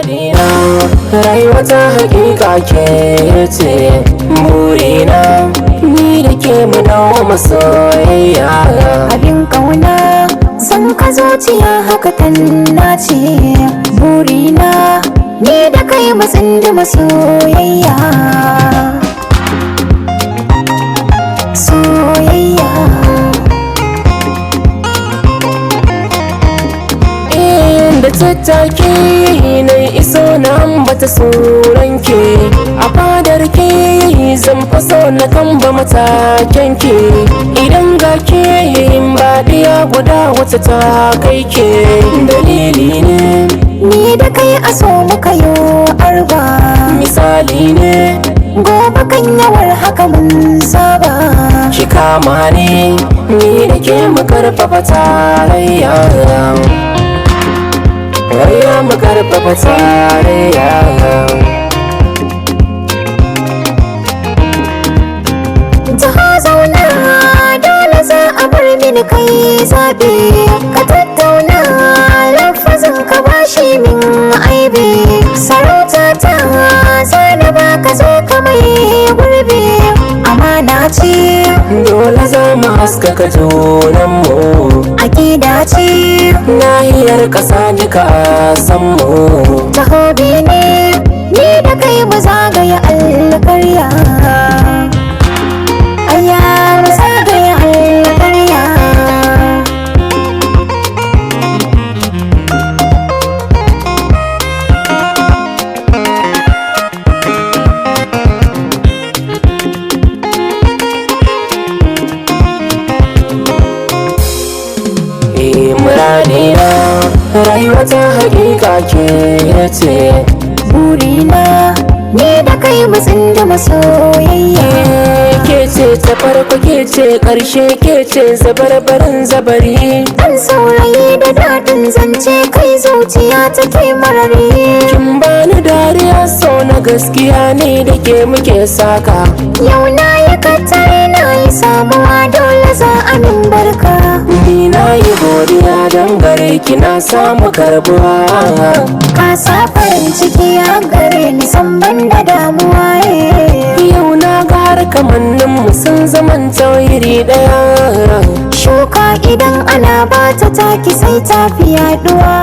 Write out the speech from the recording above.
Muradina, rayuwa ta hakika ke ce burina, ni da ke mu dawo masoyayya. Abin kauna, san ka zuciya haka tanna ce burina, ni da kai mu tsinduma soyayya, soyayya. Inda tattaki na iso na ambata suranki, a fadar ki zan faso na kamba mataken ki. Idan ga ke baɗiya guda wata ta kai ke dalili ne. Ni da kai a so muka yo arba, misali ne. Gobe kan yawar haka mun saba. Ki kama ni, ni da ke mu karfafa tarayya. Rayya mu karfafa tarayya. Taho zauna, dole za a bar mini kai zaɓi. Ka tattauna lafazin ka bashi min aibi. Sarauta ta zana ba ka zo ka mai gurbi. Amana ce. Dole za mu haskaka junanmu. Aƙida ce. Nahiyar ƙasa duka a san mu. Taho bene, ni da kai mu zagaya alƙarya. Aya, mu zagaya alƙarya. Eh, muradina, rayuwa ta hakika ke ce burina, ni da kai mu tsinduma soyayya. Ke ce ta farko, ke ce ƙarshe, ke ce zabarbarin zabari. Dan saurayi da daɗin zance, kai zuciya take marari. Kin bani dariya sau na gaskiya ne da ke muke saka. Yau na yi katare, na yi samuwa, dole za a min barka. Ni na yi godiya don gare ki na samu karbuwa. Ka sa farin ciki a gare ni, san ban da damuwa eh. Yau na ga har kamannin mu sun zaman iri daya. Shuka idan ana bata taki sai ta fi yaduwa.